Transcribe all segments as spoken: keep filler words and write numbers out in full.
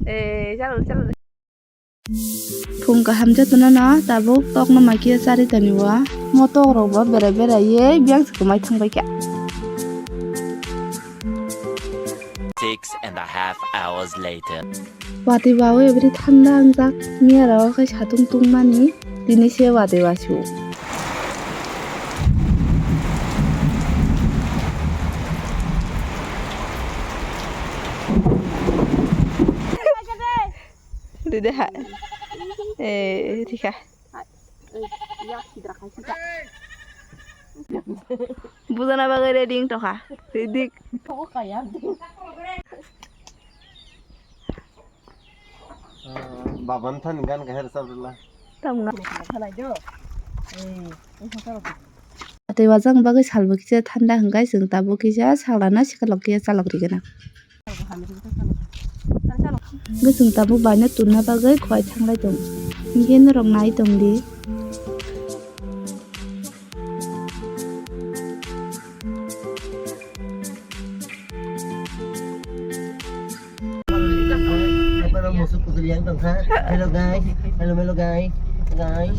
Eh, chalo, chalo. Phung kaham jotono no tabuk tokno mai khe charwi tani o. Mo tok rok bo berai berai ye biyang se kwmai thang bai kha. Six and a half hours later. Watwi wawi bwrwi thanda wngjak, miya rok khe satung tungmani, tini se watwi wasu. Ride ha. Eh, rikha. Bujana bagwi ready wng tokha. Ready. Baban thani gan kahar sabla. Tamga. Tei wajang bagwi salbo kisa thanda hwnkhe chwng tabuk kisa salrana sikalok kisa chalok rigena. Hwnkhe chwng tabuk baino tunna bagwi khwlai thanglai tongo. Hinkhe norok nai tongdi. Hello guys, hello, hello guys, guys.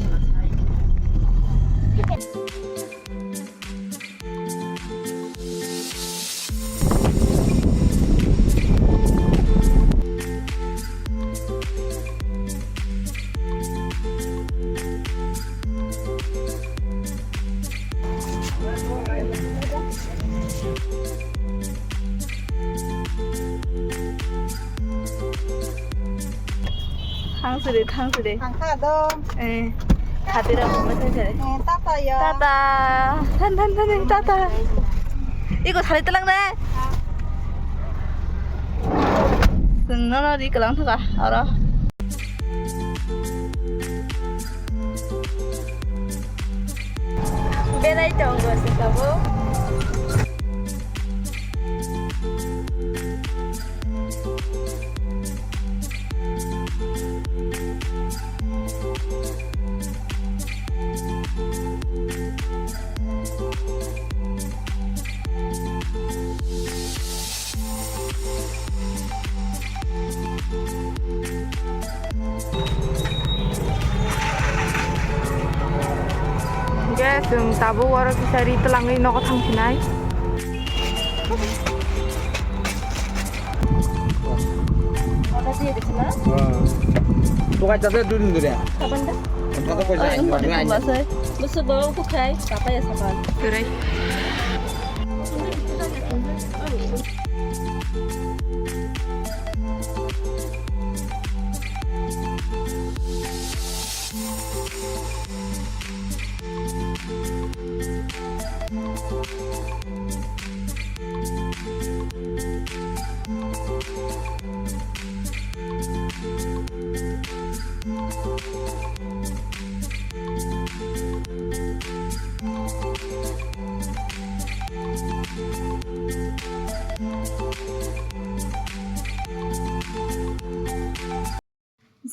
Thangside, thangside. Thangkha do. Eh, khatira mungla thai thai. Eh, tata ya. Tata. Than, than, than, than, tata. Iko thari telang ne. Chwng nono ri kwlang thaka oro. Berai tongo se tabuk. Hingke chwng tabuk oro kisa ri twlangwi nogo thangsinai. Tukai tasa dudun dure. Kapan dah? Tasa koi sa. Ay, ang pati pabasa. Gusto ba ako kay? Papaya sa pag. Turay.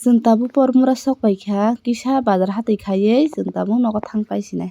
Chwng tabuk Pormura sok pai kha, kisa bazar hatwi khaiwi chwng tabuk nogo thang pai sinai.